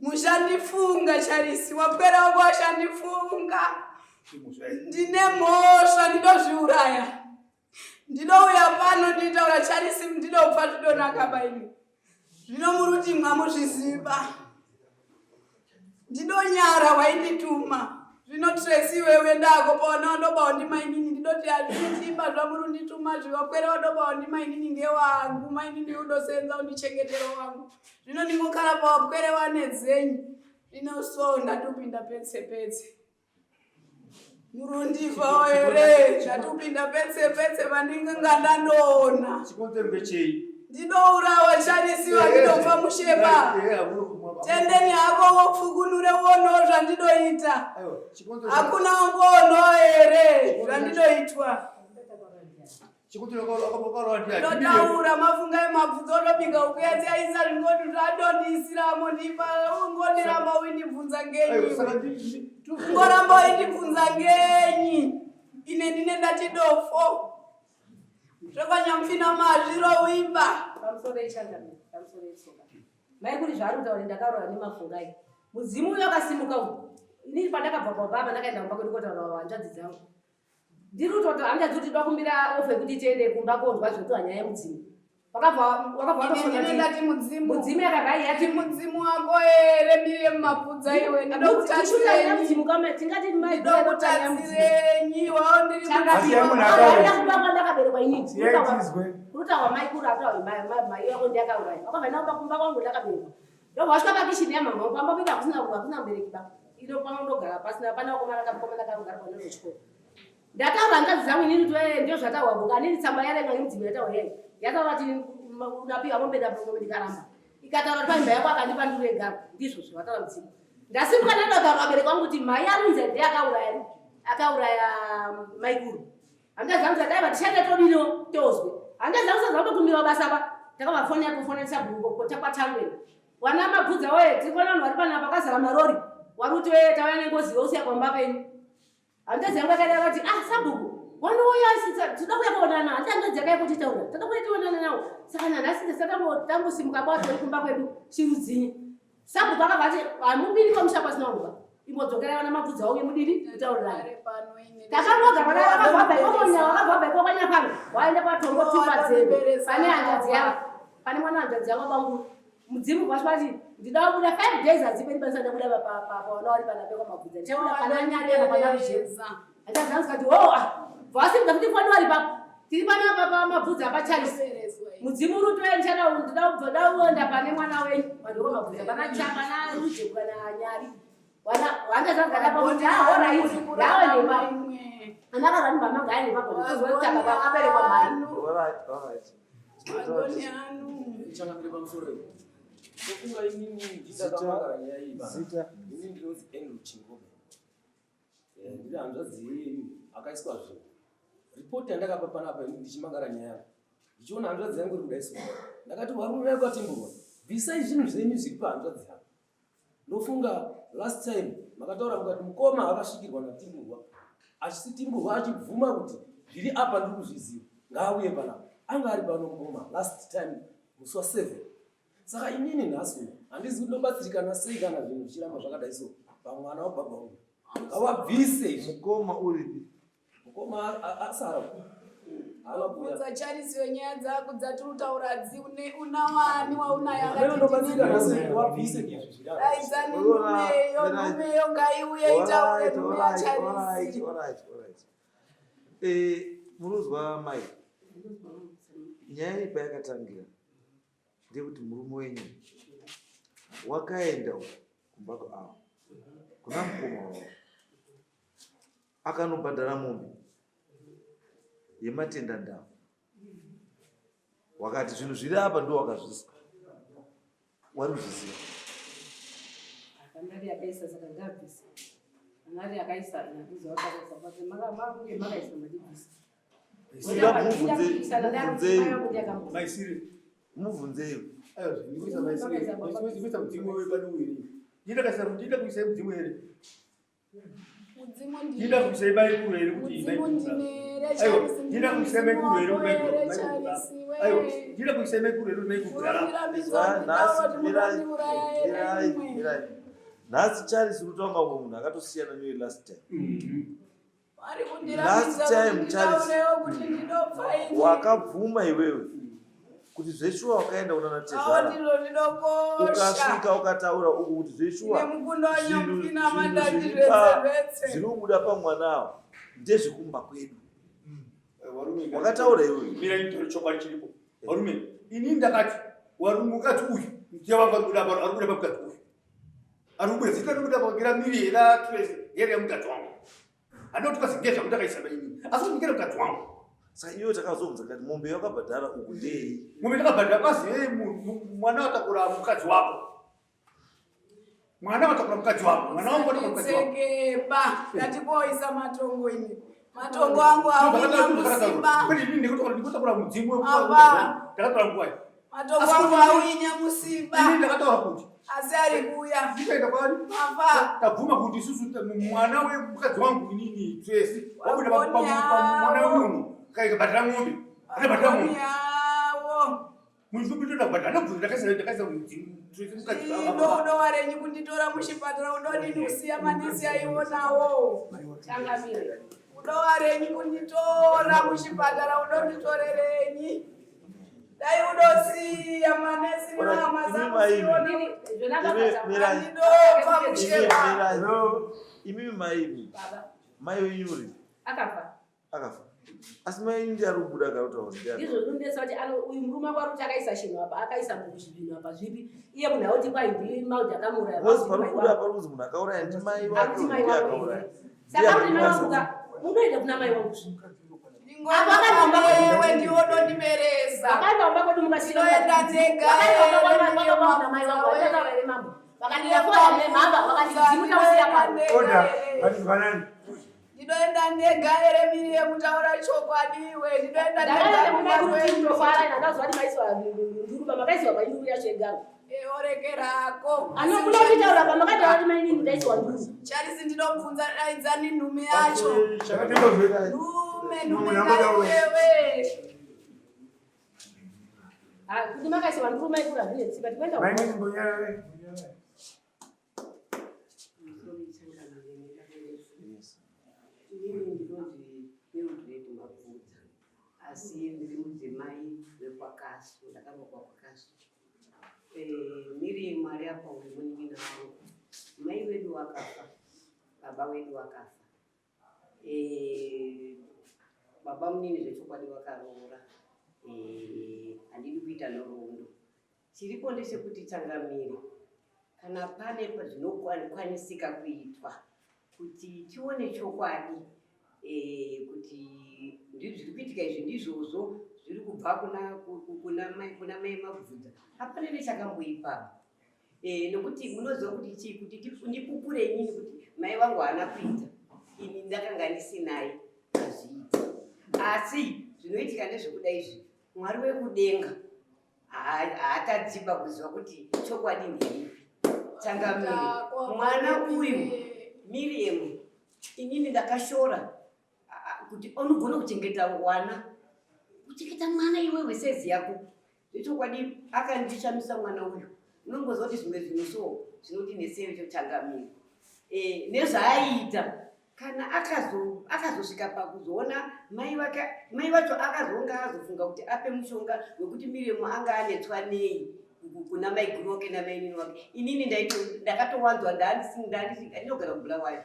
mushandifunga Charisi wapwera wako washandifunga ndine mhosva ndinozviuraya ndinouya pano nditaura Charisi ndinopfa zvidonaka baini zvino muruti mwamuzviziva ndinonyara waindituma zvino Tracy iwewe ndako paona wandobawo ndimainini ndinoti hazviitimba zvamuri undituma zvivakwera wandobawo ndimainini ngewangu mainini udosenza undichengetero wangu zvino ndingokara pawapwere wane dzenyu zvino so ndatopinda petse petse murundivawo here ndatopinda petse petse vandinge ndandoona Chikonzero ndechei? ndinourawa Charisiwa ndinobva mushepa tendeni hako wopfukunure uonewo zvandidoita Aiwa, chikonzero hakuna ungoonawo here zvandidoitwa chikonzero wakarowa ndiani? ndotaura mafunga emabvunzo odobika ukuyatsiaisa zvingoti zvadondisiramo ndipa ungondiramba uindibvunza Aiwa, ngenyi saka ungoramba uindibvunza ngenyi ine ndine ndati dofo zvekwanyamfina mazviro uimba Pamusoro ichangamire, pamusoro itsoka. Mai kuri zvaari kutaura ndakaroora nemafungai. Mudzimu uyo akasimuka uyu. Inini pandakabva kwababa ndakaenda kumba kwedu kotaura hanzvadzi dzangu. Ndiri kutoti hanzvadzi kuti toda kumbira ofa yekuti tiende kumba konzwa zvekuti nyaya yemudzimu. Wakabva wakabva ine ndine watosona kuti ndati mudzimu mudzimu yakabva yati Ati mudzimu wako here miri yemumapudza iwe Tichutaura ndinokutadzirenyi mudzimu kama tingati mai ndinokutadzirenyi wao ndiri Asi mudzimu munhu akaura. kumba kwandakaberekwa inini. Siyai Kurutawa mai kuru atawa mai wako ndiakauraya. Wakabva naomba kumba kwangu ndakaberekwa. Ndobva wasvika pakishini yamama wangu pamba pedu hakusina hakuna mubereki ba. Ino pano ndogara pasina pana vakomana kamukomana karugara pano nechikoro. Ndataura hanzvadzi dzangu inini kuti "Eh, ndizvo zvataurwa boka anini tsamba yarenga nemudzimu yataura yai. Yataura kuti unapiwa mombe ndapombe ndikaramba. Ikataura kuti paimba yako akandipa nduru yegaro. Ndizvo zvavataura mudzimu. Ndasimuka ndatotaura vabereki vangu kuti mai arunze ndiye akauraya akauraya maikuru. Hanzvadzi dzangu dzati aiwa tichaenda todino tozwe. Hanzvadzi dzangu dzazambokumbira basa pa takavafonera tofonesa kwatangweni. Wana mabvudza woye tiri kuona vanhu vari panapa vakazara marori. Wari kuti "Eh, tauya nengozi yousiya pamba penyu. Hanzvadzi yangu akadaro vati ah sabhuku wanouya tinoda kuuya kuonana hanzi hanzvadzi yako yakutitaura toda kuuya tionana nawo saka nanhasi tisatangosimuka kwatori kumba kwedu chirudzinyi sabhuku akabva ati hamupindi pamusha pasina nguva imbodzokerai vana mabvudza auye mudini mutaurirani takangoga pana wakabva ikoko nyawa wakabva ikoko kwanyapano waenda kwatombo tupa dzedu pane hanzvadzi yavo pane mwana hanzvadzi yavo bangu mudzimu kwacho vati ndida kubuda 5 days hadziperi basa ndabuda pawana wari panapekwa mabvudza ndichabuda pana nyadena pana ruzheni hanzvadzi yangu zikati oh ah vasimuka futi foni wari papo Tiri panapa pamabvudzi apa Charles. Mudzimu uri kutoenda ndida kubva dauenda pane mwana wenyu vanhu vamabvudzi pana pana Ruje kana Nyari. Wana wandazagara pakuti ah alright ngawe nepa. Anaka rani bama ngaye nepa kuzotaka vakaberekwa mai. Alright, alright. Magoni anu. Changamire pamusoro iyi. Ndofunga inini ndisakangara nyaya iyi bana. Zita. Inini ndinonzi Andrew Chingobe. Ndiri hanzvadzi yeyu akaiswa zvinhu. Ripoti yandakapa panapa ini ndichimangara nyaya yangu. Ndichiona hanzvadzi yangu iri kudaiswa. Ndakati varume vakatimburwa. Bvisai zvinhu zvenyu zviri pahanzvadzi yangu. Ndofunga last time makataura mukati mukoma akasvikirwa naTimburwa. Achisi Timburwa achibvuma kuti zviri apa ndiri kuzviziva. Ngaauye panapa. Anga ari pano mukoma last time musi wa 7. Saka inini nhasi uyu handizi kuti ndobatsirikana sei kana zvinhu zvichiramba zvakadai so pamwana wababa uyu. Ngavabvise izvi. Mukoma uripi? Mukoma asara. Haana kuuya. Bvunza Charles wenyaya dzako dzatiri kutaura dzi une unawani waunaye Amene ndobatsirikana sei akati wabvise izvi zviri apa. daidzani nhumeyo nhumeyo ngaiuye itaure nhume yaCharles. Munozwa mai, nyaya iyi payakatangira ndeyekuti murume wenyu wakaenda uko kumba avo kuna mukoma wavo akanobhadhara mombe yematenda ndau, wakati zvinhu zviri apa ndo wakazvisa wari kuzviziva. Kanari akaisa saka ngabvise. Kanari akaisa nakuzi wakaisa but maka makunge makaisa madibvisa. Sida mubvunzei, Maisiri. mubvunzei. Aiwa, ndikuisa maisiri. Ndikuisa mudzimu wepaduwiri. Ndida ndida kuisa mudzimu here? Mudzimu Ndida ndine kuisa maikuru here kuti mudzimu ndine Aiwa, Charles ndida kuisa maikuru here kuti maikuru. here Charles Aiwa, we. ndida kuisa maikuru here kuti maikuru gara. Munondirambidza Nhasi kutaura kuti mirai, munondiuraya here mirai, imwe. mirai. Nhasi Charles uri kutaura umwe munhu akatosiyana newe last time. Vari kundirambidza Last time, kuti Charles. nditaurewo kuti ndinopfa ini. Wakabvuma iwewe kuti zveshuwa wakaenda kuna Awo natezvara ndilo ndinokosha. ukasvika ukataura uku kuti zveshuwa Nemukundo zvinhu wanyamupina zvinhu mandati zviri zvetse zviri zvetse. kubuda pamwanawo ndezvekumba kwedu. Varume Wakataura iwewe. Mira nditore chokwadi chiripo. Varume, ini ndakati varume mukadzi uyu ndiye wanga ari kuda ari kuda pamukadzi uyu. Ari kubuda zita riri kuda pakira miri era Tracy ngere mukadzi wangu. Handoti kwazi ngezvangu ndakaisa inini. Asi kuti ngere mukadzi wangu. Saka iwe takazobvunza kati mombe yakabhadhara uku ndei? Mombe ndakabhadhara kwazi hey, mwana watakura mukadzi wako. Mwana watakura mukadzi wako. Mwana wangu watakura mukadzi wako. Sekeba ndatikoisa matongo ini. Matongo angu awina musimba. Kwete inini ndikutakura mudzimu Ava. ndakatora nguva iyi. Matongo Asi angu kuti- awinya musimba. Inini ndakataura kuti Asi ari kuuya. ndikaenda kwaari Mafa. tabvuma kuti isusu mwana wemukadzi wangu inini Tracy wabuda Wagoni pamwana avo. wemunhu kaikabhadhara mombe akabhadhara Magoni mombe avo. muchifumbi toda kubhadhara ndobvunza ndakaisa mudzimu Tracy mukadzi Ino unowarenyi kunditora muchipatara unodini kusiya manesi aionawo. Changamire. Unowarenyi kunditora muchipatara unonditorerenyi. Dai unosiya manesi nehama Imi dzangu maimi. siona. Ndiri zvona Imi baba mirai. Andindofa Imi mushepa. mirai. Imi maimi. Baba Mai wenyu uri akafa. akafa. Asi mai wenyu ndiye ari kubuda akataura kuti ndiye Ndizvo zvinonetsa kuti ano uyu murume wako ari kuti akaisa chinhu apa akaisa zvinhu apa zvipi iye munhu auti kwai ndi maudhi akamuuraya. Because pari kubuda pari kuzi munhu akauraya ndimai wake Akuti mai ndiye wangu akauraya. here. Saka kuti mai wangu ka munoenda kuna mai wangu zvino. Ndingoewe ndiwo unondimereza. Vakaenda kumba kwedu mukasvika Ndinoenda ndega Vakaenda kumba here, kwedu kwakabva kuna mai wangu vachataura here mambo. Vakandiyafora nemhamba vakati dzimu tausiya pano. Order, ngatizwanani. Ndinoenda ndega here miri yekutaura chokwadi iwe. Ndinoenda ndega Ndakaenda kumba kumba kwedu kwedu. ndofara ndakazwa kuti maiswa nduru makaisiwa painduru yacho yegaro. Orekerako. Anobuda kutaura pamakataura kuti mainini ndaisiwa nduru. Charles ndinomubvunza daidzani nhume yacho. Nhume nhume Nhume ngaiwewe. Ah, kuti makaisiwa nduru maikura zvinetsi but kuenda Mainini mbonyarare. Inini ndinonzi Mildred Mabvudza, asi ndiri mudzimai wekwaKasu, ndakabva kwakasu. Miriam ari apa uyu munin'ina wangu. Mai vedu vakafa, baba vedu vakafa. Baba Baba munini zvechokwadi vakaroora. Eh, handidi kuita nhoroondo. Chiripo ndechekuti changamire, kana pane zvinokwanisika kuitwa kuti tione chokwadi eh, kuti zviri kuitika izvi ndizvozvo zviri kubva kuna, kuna, kuna mai Mabvudza, hapana nechakamboipa. Eh, nokuti munoziva kuti chii kuti ndipupure inini kuti mai vangu haana kuita ini ndakanga ndisinaye azviita asi zvinoitika ndezvekuda izvi mwari wekudenga haatadziba kuziva kuti chokwadi ndeipi changamire mwana uyu miriam inini ndakashora kuti unogona kuchengeta wana kuchengeta mwana iwewe sezi yako Zvechokwadi akandishamisa mwana uyu. Unongoziva kuti zvimwe zvinhu so zvinoti nesei chochangamira. Eh, nezvaaiita kana akazosvika pakuzoona mai vake mai vacho akazonga azofunga kuti ape mushonga wekuti Miriam anga anetswa nei kuna maiguru wake namainini wake. Inini ndakatowanzwa ndinogara kuBulawayo.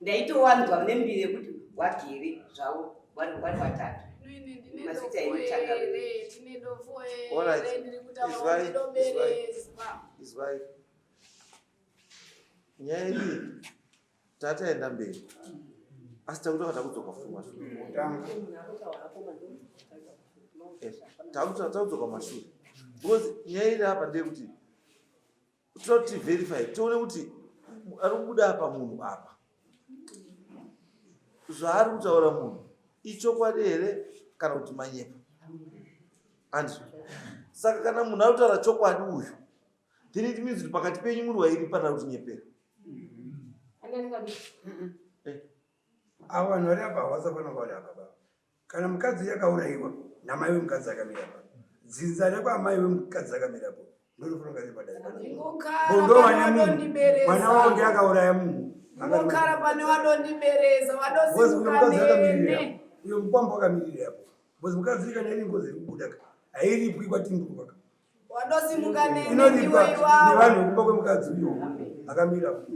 Ndaitowanzwa nembiri yekuti wagere zvavo vari vatatu. Mazita enyu Izwai. Nyaya iyi tataenda mberi asi takuti takudzoka futi kumashure. Takudzoka kumashure because nyaya iri apa ndeyekuti Toda kuti verify tione kuti ari kubuda apa munhu apa zvaari kutaura munhu ichokwadi here kana kuti manyepa andizvo saka kana munhu ari kutaura chokwadi uyu then it means kuti pakati penyu muri wairi pana kuti nyepera eh. Avo vanhu vari apa havasafanira vari apa baba Kana mukadzi yakauraiwa namai wemukadzi akamira pa dzinza rekwamai wemukadzi akamira po ndorofanira kunge riri padare pana Ndingokara pane wadondibereza. Mwana wavo ndiye akauraya munhu. Ndingokara pane wadondibereza wadosimuka nene. Uyo mukwambo wakamirira apo. Because mukadzi kana iri ngozi iri kubuda ka hairipwi kwatimburwa ka. Wadosimuka nene Inорipwa nevanhu vekumba kwemukadzi uyo akamira apo.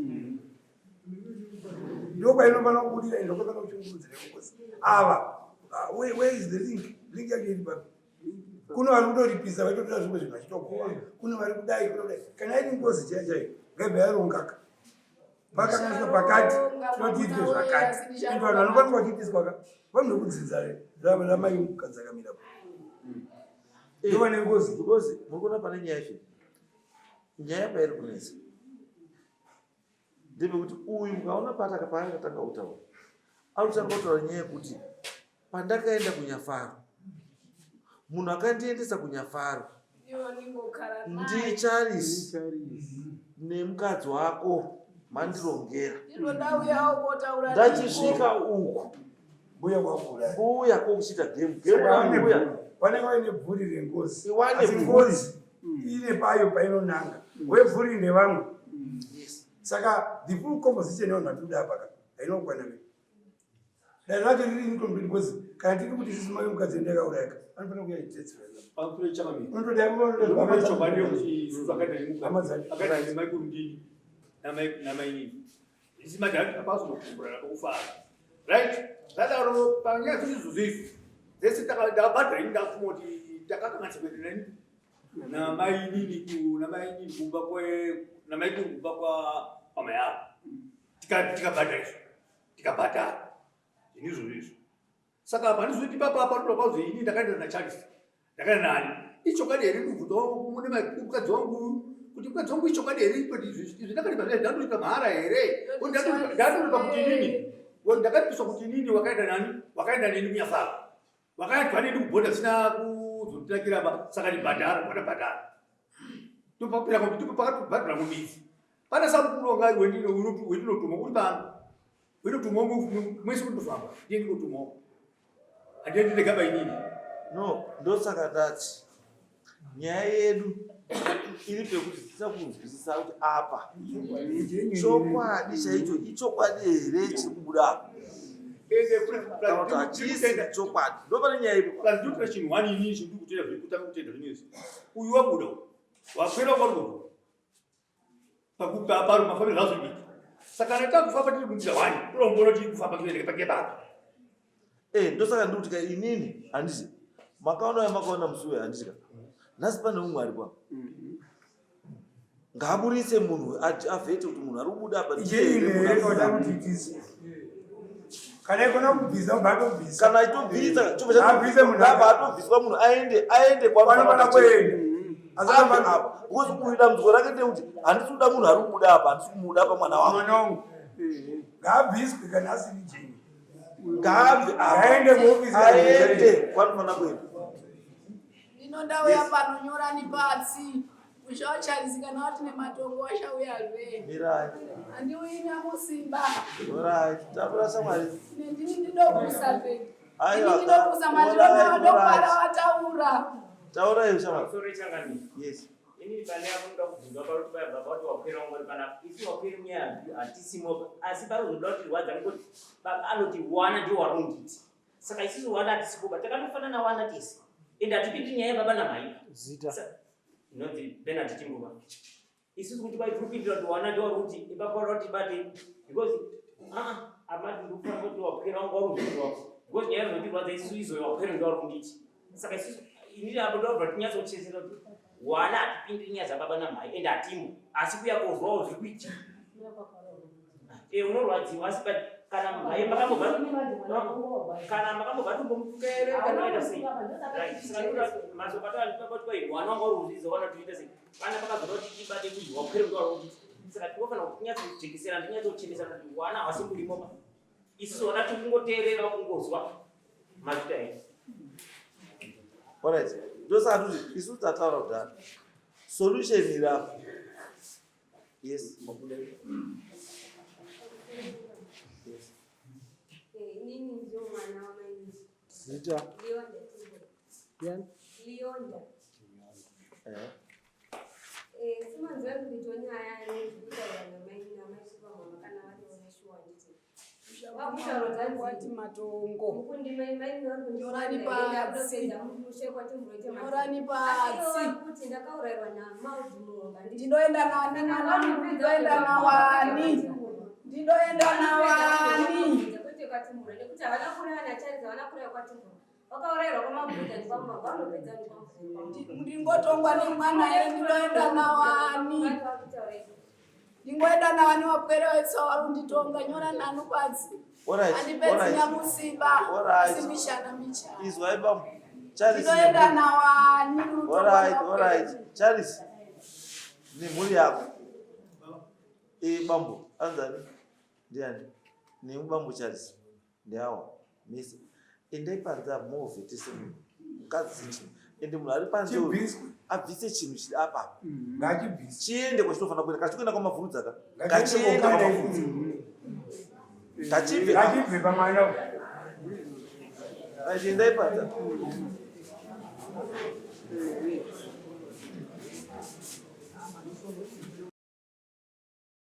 Ndokwainofanira kubudira ndokwafanira kuchungurudzira ngozi. Ava ah, where is the link? Link yacho iri papi? Kuno vari kutoripisa vaitotora zvimwe zvinhu vachitogowa. Kuno vari kudai kuno kudai. Kana iri ngozi chaiyo chaiyo ngaibva yarongaka. Pakakanganiswa pakati tinoti itwe zvakati. And vanhu vanofanira vachiitiswa ka vanhu vekudzinza ramai mukadzi akamira. Ndovane ngozi. Because muri kuona pane nyaya yacho. Nyaya pairi kunetsa. Ndepekuti uyu mukaona paataka paakatanga kutaura. Arikutanga kutaura nyaya yekuti pandakaenda kuNyafaro. Munhu akandiendesa kuNyafaro ndiCharisi nemukadzi wako mandirongera. Ndachisvika uku mbuya kwakuuraya mbuya kokuchiita game game rambuya vanenge vaine bvuri rengozi Iwane asi bvuri. ngozi ine payo painonanga webvuri ndevamwe saka the full composition yevanhu vatikuda apa ka haina kukwana ve dai racho riri incomplete because kana tiri kuti isusu mai mukadzi ende akauraya ka anofanira kuya idetsera Pamusoro chakamira. unotoda Unotoda chokwadi yekuti isusu akaita nemukadzi. Hama dzake. Akaita nemaikuru ndini. Namai namainini. Isi madhani apazonokumbura kufara. Right? Zvadaro panyaya dzizvizvo izvi. Dzese ndakabhadhara ini ndakafuma kuti takakanganisa kuenda nani namainini ku namainini kumba kwe namaikuru kumba kwa kwamai avo. Tikabhadhara izvo. Tikabhadhara. Zvinhu izvozvo izvo. Saka apa handizoti papa apa ndoda kwazi ini ndakaenda naCharles. Ndakaenda nani? Ichokwadi here kubvunza mune mukadzi wangu kuti mukadzi wangu ichokwadi here kuti izvi ndakaripa zve ndandoripa mahara here? Ndandoripa kuti inini ndakaripiswa kuti inini wakaenda nani? Wakaenda neni kunyafara. Wakaendwa neni kubhodha zvisina kuzotinakira ba saka ndibhadhara ndakabhadhara. Topapira pakatobhadhara mumidzi. Pana samukuru wanga wendinotuma uri pano. Winotumwa mwese kundofamba ndiye ndinotumwa. Handiendi ndega bainini. No, ndosaka ndati nyaya yedu iri pekuti tisakunzwisisa kuti apa chokwadi chaicho ichokwadi here chiri kubuda apa kana kuti hachisi chokwadi ndopane nyaya ipo ndinotora chinhu one inini chindiri kutenda zvekutanga kutenda zvinezvi uyu wabuda wakwira kwaruko pakuparo mafambiro zvazodiki saka kana takufamba tiri kunzira wani toda kumbona kuti kufamba kuendeke pakepapi. Eh, ndosaka ndiri kuti ka inini handiti makaona yamakaona musi uyo handiti ka nhasi pane umwe ari kwa ngaaburitse munhu avhete kuti munhu ari kubuda apa kana ikona kubvisa ubva atobvisa kana achitobvisa chobva munhu atobviswa munhu aende aende kwanofanira kuenda apa because uyu dambudziko rake ndekuti handisi kuda munhu ari kubuda apa handisi kumuda pa mwana wangu mwana wangu ngaabviswe kana asiri jeni ngaabve aende kuofisi aende kwanofanira kuenda Ndino ndauya pano nyorani patsi. Musha waCharles kana wati nematongo washauyazve. Mirai. Handiuyi nyamusimba. Alright, tapura shamwari. Nendini ndinokusa zve. Aiwa. Ndini ndinokusa mazvirona wadopara wataura. Taura iyo shamwari. Sorry changamire. Yes. Ini pane apo ndoda kubvunza pari kuti baba vati wakwira ungori pana isu wakwiri munyaya hatisimo asi pari kuzoda kuti rwadza nekuti baba anoti wana ndiwo warunditi. Saka isusu wana hatisipo takatofanana wana tese. Ende hatipindi nyaya yababa namai. Zita. Inonzi Bernard Chinguva. Isusu kuti kwai tiri kupindira kuti wana ndiwo kuti ipapo vari kuti bate because ah amati ndikufanira kuti wakwira wangu warunditi wako. Because nyaya inotirwadza isusu izoyo wakwira ndiwo warunditi. Saka isusu inini apo ndobva tinyatsochesera kuti wana hatipindiri nyaya dzababa namai ende hatimo asi kuya kozwawo zviri kuitika. Eh, unorwadziwa asi but kana mhai makambobva kana makambobva tombomutuka here kana waita sei right saka ndoda masoko atawandipapa kuti wana wanga uri kuzviza wana tuita sei pana pakazoda kuti tibate kuti wakwere kuti wari kuti saka tinofanira kuti tinyatsokujekeserana tinyatsokuchenesana kuti wana hawasi murimo pa isusu wana tikungoteerera kungozwa mazita edu. Alright, ndosaka kuti isu tataura kudhara solution iri apa yes mabuda yes Inini ndio mwana wa mainji. Zita. Lionda Timbo. Yani? Lionda. Eh. Eh, simanzwa kuitwa nyaya yekutaura namai namai mama kana vari vaneshuwa nditi. Wati matongo. Nyorani patsi. Nyorani patsi. Kuti ndakaurayirwa naMaud Muhomba. Ndinoenda nani mwanangu, ndinoenda nawani. Ndinoenda nawani. Kwete kwaTimura nekuti havana kuraya naCharles havana kuraya kwaTimura. Vakaurayirwa kwamabhuda nekwamabva vanopedza nekwamabhuda. Ndingotongwa nemwana here ndinoenda nawani. Ndingoenda nawani wapwere wetsa wari kunditonga nyora nanu patsi. Alright, Handipedzi alright. nyamusiba. Alright. Asi mishana michana. Izwai bambo. Charles. Ndinoenda nawani. Alright, alright. Charles. Nemhuri yako. Eh bambo, anzani? Ndiani? Nemu bambo Charles. Ndiawa. Mese. Endai panze apo movhetese munhu. Mukadzi chinhu. Ende munhu ari panze uyu Chibviswe. abvise chinhu chiri apa. Ngachibviswe. Chiende kwachinofanira kuenda. Kachikuenda kwamavhurudza ka. Ngachiende Kachiende kokanda kwamavhurudza. Ngachibve. Ngachibve pamwana. Right, endai panze.